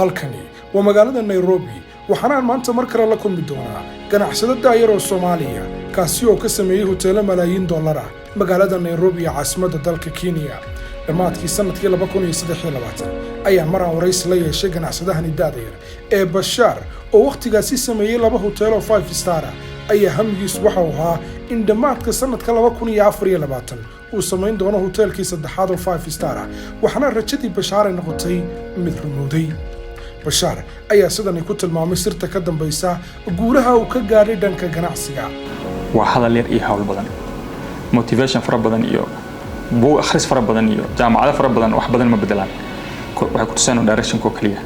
Halkani waa magaalada Nairobi. Waxaanaan maanta mar kale la kulmi doonaa ganacsado da'yar oo Soomaaliya, kaasi oo ka sameeyey hoteelo malaayiin dollar ah magaalada Nairobi ee caasimadda dalka Kenya. Dhammaadkii sanadkii 2023 ayaa maraan waraysi la yeeshay ganacsadahani da'da yar ee Bashaar, oo wakhtigaasi sameeyey laba hoteelo five star ah, ayaa hamigiisu waxa uu ahaa in dhammaadka sanadka 2024 uu samayn doono hoteelkii saddexaad oo five star ah. Waxaana rajadii Bashaar ay noqotay mid rumowday. Bashaar ayaa sidani ku tilmaamay sirta ka dambaysa guulaha uu ka gaadhay dhanka ganacsiga. Waa hadal yar iyo hawl badan. Motivation fara badan iyo buug akhris fara badan iyo jaamacado fara badan wax badan ma bedelaan. Waxay ku tusayaan directionka oo keliya,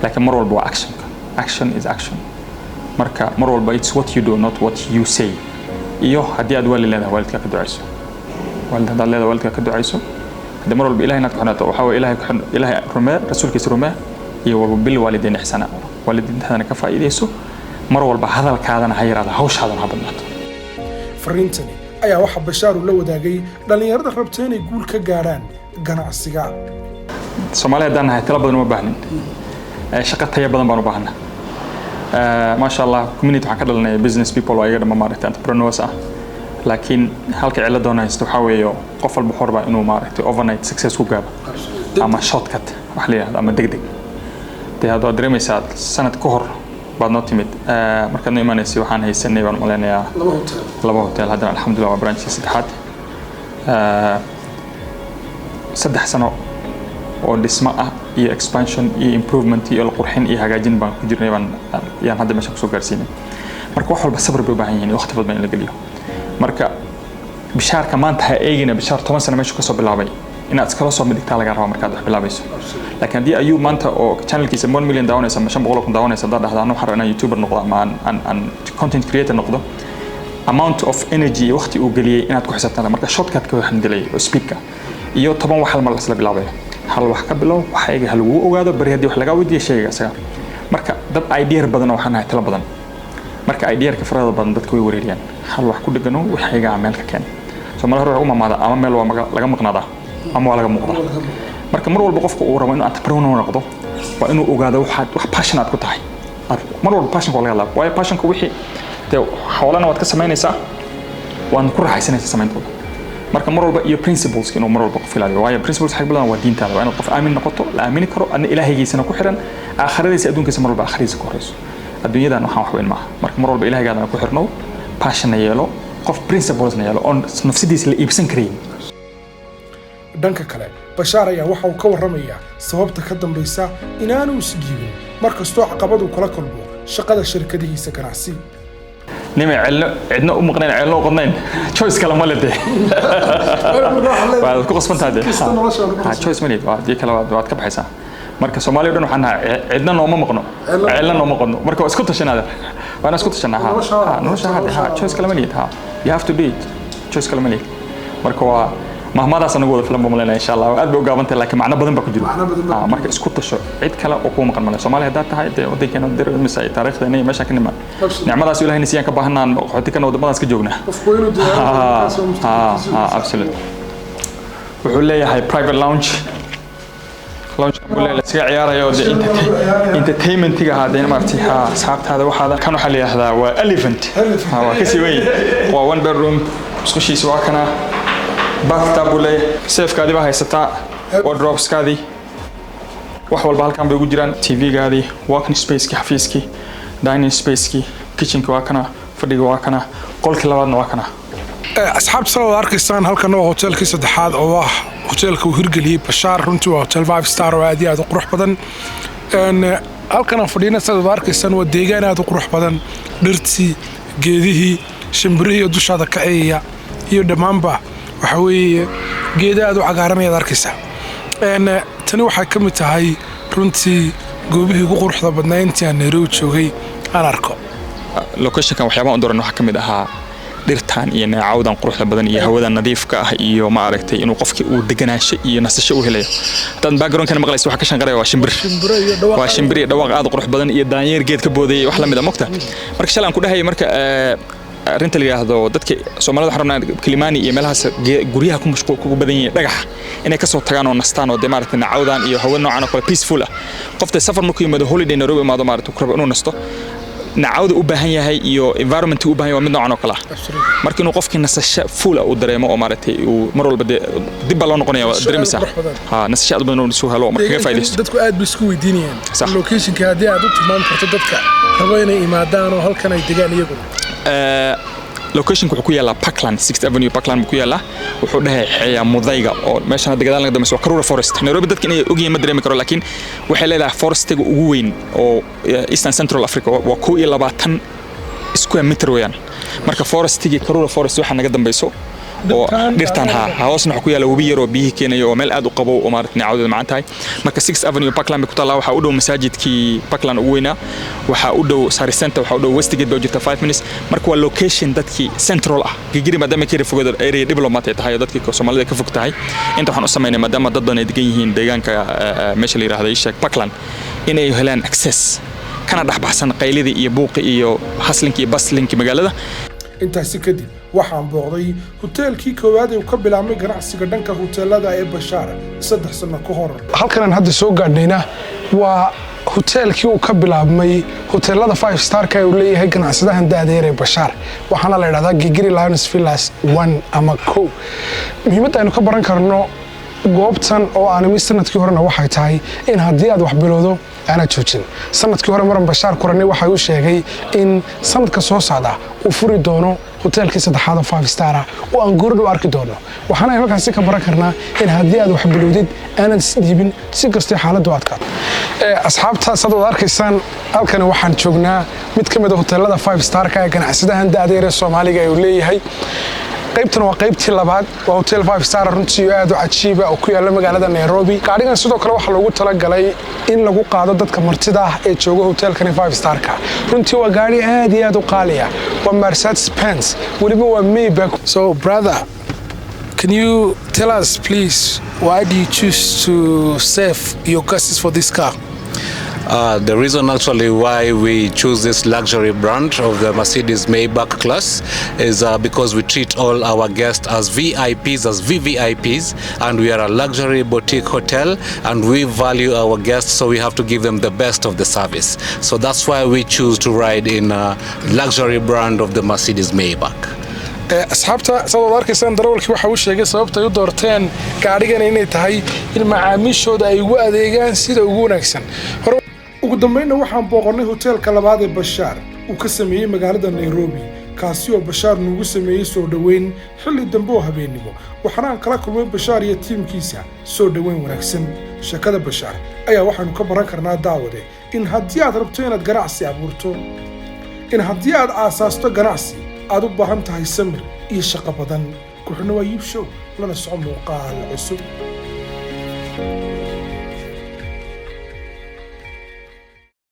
laakiin mar walba waa actionka. Action is action. Marka mar walba it's what you do, not what you say. Iyo haddii aad waalid leedahay, waalidkaa ka ducayso. Waalid haddaad leedahay, waalidkaa ka ducayso. Haddii mar walba Ilahay inaad ku xidhnato, waxaa waye Ilahay ku xidhno, Ilahay rumee, rasuulkiisa rumee, iyo وبالوالدين إحسانا. Waalidiintaadana ka faa'iidayso. Mar walba hadalkaadana ha yaraada, hawshaadana ha badnaato. Fariintani ayaa waxaa Bashaar uu la wadaagay dhallinyarada rabta inay guul ka gaadhaan ganacsiga. Soomaali haddaan nahay, talo badan uma baahnin. Shaqo tayo badan baan u baahnaa. Maasha Allah, community waxaan ka dhalanay business people oo iyaga dhama, maaragtay, entrepreneurs ah. Laakiin halka ciladoona haysto waxaa weeye qof walba xor baa inuu, maaragtay, overnight success ku gaaro ama shortcut wax la yidhahdo ama deg deg. Dee hadda waad dareemaysaa, sanad ka hor baad noo timid. Markaad noo imaanaysay waxaan haysanay, baan umaleynayaa, laba hotel. Laba hotel. Haddana alxamdulillah waa branchkii saddexaad. 3 sano oo dhismo ah iyo expansion iyo improvement iyo qurxin iyo hagaajin baan ku jirnay, baan yaan hadda meesha kusoo gaarsiinay. Marka wax walba sabr bay u baahan yihiin iyo waqti badan in la geliyo. Marka Bishaarka maanta ha eegina, Bishaar 10 sano meeshu kasoo bilaabay inaad iskala soo mid dhigtaa laga rabaa markaad wax bilaabayso. Laakiin haddii ayuu maanta oo channelkiisa 1 million daawanaysa ama 500,000 daawanaysa haddaad dhahdo, "Anu waxaan rabaa inaan YouTuber noqdo ama aan content creator noqdo," amount of energy iyo waqti uu geliyey inaad ku xisaabtanta. Marka shortcutka waxaan dilay oo speedka iyo 10 wax hal mar lasla bilaabayo. Hal wax ka bilow, wax ayaga ha lagugu ogaado. Bari haddii wax lagaa weydiiyo, sheega isaga. Marka dad idea badan oo waxaan nahay talo badan. Marka idearka farada badan dadka way wareeriyaan. Hal wax ku dhegano, wax ayagaa meel ka keen. Soomaalida hore waxay u mamaada ama meel waa laga maqnaadaa ama waa laga muuqdaa. Marka mar walba qofka uu rabo inuu entrepreneur noqdo waa inuu ogaado waxaad wax passion aad ku tahay. Mar walba passionka waa laga hadlaa, waayo passionka wixii dee xoolana waad ka samaynaysaa, waadna ku raaxaysanaysaa samayntooda. Marka mar walba iyo principles inuu mar walba qof ilaaliyo, waayo principles xag badan waa diintaada. Waa inaad qof aamin noqoto, la aamini karo, adna ilaahaygiisana ku xiran, aakhiradiisa adduunkiisa. Mar walba aakhiradiisa ka horeyso adduunyadan, waxaan wax weyn maaha. Marka mar walba ilaahaygaadana ku xirnow, passionna yeelo, qof principlesna yeelo oon nafsadiisa la iibsan karayn. Dhanka kale, Bashaar ayaa waxa uu ka warramayaa sababta ka dambaysa inaanu isdhiibin mar kastoo caqabadu kula kulmo shaqada shirkadihiisa ganacsi. Nimay celno cidna u maqnayn, ceelno u qodnayn, choice kale ma le dee, waad ku qasbantahay dee. Ha, choice ma lihid. Waa haddii kale waad ka baxaysaa. Marka Soomaaliya o dhan waxaan nahay cidna nooma maqno, ceelna nooma qodno. Marka waa isku tashanaa, waana isku tashanaa. Ha ha, nolosha ha, choice kale ma lihid. Ha, you have to do it. Choice kale ma lihid. Marka waa mahmadaas anagu wada filan baa malaynaya, insha Allah. Aad bay u gaabantahay, laakiin macno badan baa ku jiro. Ha, marka isku tasho, cid kale oo kuu maqan male. Soomaaliya haddaad tahay dee wadankeena mise taariikhdeena iyo meeshaan ka nimaan, nicmadaas Ilahayna siiyaan ka baahanaan, qaxooti kana wadamadaas ka joognaa. Ha, absolute. Wuxuu leeyahay private lounge. Lounge buu leeyahay iskaga ciyaarayo dee entertainmentiga ahaa dee, maaragtay. Ha, asxaabtaada waxaada. Kan waxaa la yidhahdaa waa elephant. Ha, waa kasii weyn, waa one bedroom. Musqushiisa waa kana, bathtub buu leeyahay, safekaadii baa haysataa, wardrobeskaadii, wax walba halkan bay ugu jiraan, TV-gaadii, working spacekii, xafiiskii, dining spacekii, kitchenki waa kana, fadhiga waa kana, qolkii labaadna waa kana. Asxaabta, sida wada arkaysaan, halkan waa hoteelkii saddexaad oo ah hoteelka uu hirgeliyey Bashaar. Runtii waa hotel five star oo aad iyo aad u qurux badan. Halkan aan fadhiyana, sidaad wada arkaysaan, waa deegaan aad u qurux badan. Dhirtii, geedihii, shimbirihii oo dushaada kaciyaya iyo dhammaanba waxa weeye geeda aad u cagaaran ayaad arkaysaa. Tani waxay ka mid tahay runtii goobihii ugu quruxda badnaa intii aan Nairobi joogay aan arko. Locationkan waxyaabaha u dooran waxaa ka mid ahaa dhirtan iyo neecawdan quruxda badan iyo hawada nadiifka ah iyo, maaragtay, inuu qofkii uu deganaansho iyo nasasho u helayo. Haddaad backgroundkana maqlayso, waxa ka shanqaraya waa shimbir, waa shimbir iyo dhawaaq aad u qurux badan iyo daanyeer geed ka boodayay, wax la mid a mogta. Marka shalay aan ku dhahayay marka Arrinta la yidhaahdo dadka Soomaalida, waxaan rabnaa Kilimani iyo meelahaas guryaha ku mashquul kugu badan yihiin, dhagaxa inay kasoo tagaan oo nastaan oo dee maaragtay nacawdan iyo hawo noocan oo kale peaceful ah. Qofta safar markuu yimaado, holiday Nairobi imaado, maaragtay ku rabo inuu nasto, nacawda u baahan yahay iyo environment u baahan yahay waa mid noocan oo kale ah. Marka inuu qofkii nasasho full ah uu dareemo oo maaragtay uu mar walba dee dib baa loo noqonaya, waa dareemaysaa. Qurux badan. Ha, nasasho aad u badan oo isu helo oo marka kaga faa'iidaysto. Dadku aad bay isku weydiinayaan Sax. locationka, haddii aad u tilmaami karto dadka rabo inay imaadaan oo halkan ay degaan iyaguna. Locationka wuxuu ku yaalaa Parkland, 6th Avenue, Parkland buu ku yaalaa. Wuxuu dhexeeyaa Muthaiga oo meeshan hadda gadaal naga dambayso waa Karura Forest. Nairobi dadka inay ogyihiin ma dareemi karo, laakiin waxay leedahay forestiga ugu weyn oo Eastern Central Africa. Waa 21 square meter weeyaan. Marka forestigii Karura Forest waxaa naga dambayso oo dhirtan ha hoosna waxaa ku yaala webi yar oo biyihii keenayo oo meel aad u qabow oo maaragtay neecawdeeda macaan tahay. Marka 6 Avenue, Parkland bay ku taallaa. Waxaa u dhow masaajidkii Parkland ugu weynaa, waxaa u dhow Sarit Centre, waxaa u dhow Westgate baa jirta 5 minutes. Marka waa location dadkii central ah. Gigiri maadaama ka fogada area diplomat ay tahay oo dadkii Soomaalida ka fog tahay, inta waxaan u samaynay maadaama dad badan ay degan yihiin deegaanka meesha la yiraahdo isheeg Parkland, inay helaan access kana dhexbaxsan qaylidii iyo buuqi iyo hustling iyo bustling magaalada. Intaasi kadib waxaan booqday hoteelkii koowaad ee uu ka bilaabmay ganacsiga dhanka hoteelada ee Bashaar 3 sano ka hor. Halkanaan hadda soo gaadhnayna waa hoteelkii uu ka bilaabmay hoteelada five starka ee uu leeyahay ganacsadahan da'da yar ee Bashaar. Waxaana la idhahdaa Gigiri Lions Villas 1 ama 1. Muhiimadda aynu ka baran karno goobtan oo aan imi sanadkii horena waxay tahay in haddii aad wax bilowdo aanad joojin. Sanadkii hore maran Bashaar kuranay, waxa uu sheegay in sanadka soo socda uu furi doono hoteelkii saddexaad oo five star ah oo aan goordhow arki doono. Waxaana aynu halkaasi ka baran karnaa in haddii aad wax bilowdid aanad isdhiibin si kastoo xaaladdu adkaato. Asxaabta, saad wada arkaysaan, halkani waxaan joognaa mid ka mid a hoteelada five starka ee ganacsadahan da'da yar ee Soomaaliga uu leeyahay. Qaybtan waa qaybtii labaad. Waa hotel five star runtii aad u cajiiba oo ku yaalla magaalada Nairobi. Gaadhigan sidoo kale waxaa loogu talagalay in lagu qaado dadka martida ah ee jooga hotelkani five starka. Runtii waa gaadhi aad iyo aad u qaaliya, waa Mercedes Benz, weliba waa Maybach. So brother, can you tell us, please, why do you choose to save your guests for this car? The reason actually why we choose this luxury brand of the Mercedes Maybach class is because we treat all our guests as VIPs, as VVIPs, and we are a luxury boutique hotel and we value our guests, so we have to give them the best of the service. So that's why we choose to ride in a luxury brand of the Mercedes Maybach. Asxaabta, saad wad arkaysaan, darawalkii waxa uu sheegay sababta ay u doorteen gaadhigan inay tahay in macaamiishooda ay ugu adeegaan sida ugu wanaagsan. Ugu dambaynna waxaan booqannay hoteelka labaad ee Bashaar uu ka sameeyey magaalada Nairobi, kaasi oo Bashaar nuugu sameeyey soo dhoweyn xilli dambe oo habeennimo. Waxaana aan kala kulmay Bashaar iyo tiimkiisa soo dhoweyn wanaagsan. Sheekada Bashaar ayaa waxaanu ka baran karnaa, daawade, in haddii aad rabto inaad ganacsi abuurto, in haddii aad aasaasto ganacsi, aad u baahan tahay samir iyo shaqo badan. Ku xidhna waa Iib Show, lana soco muuqaal cusub.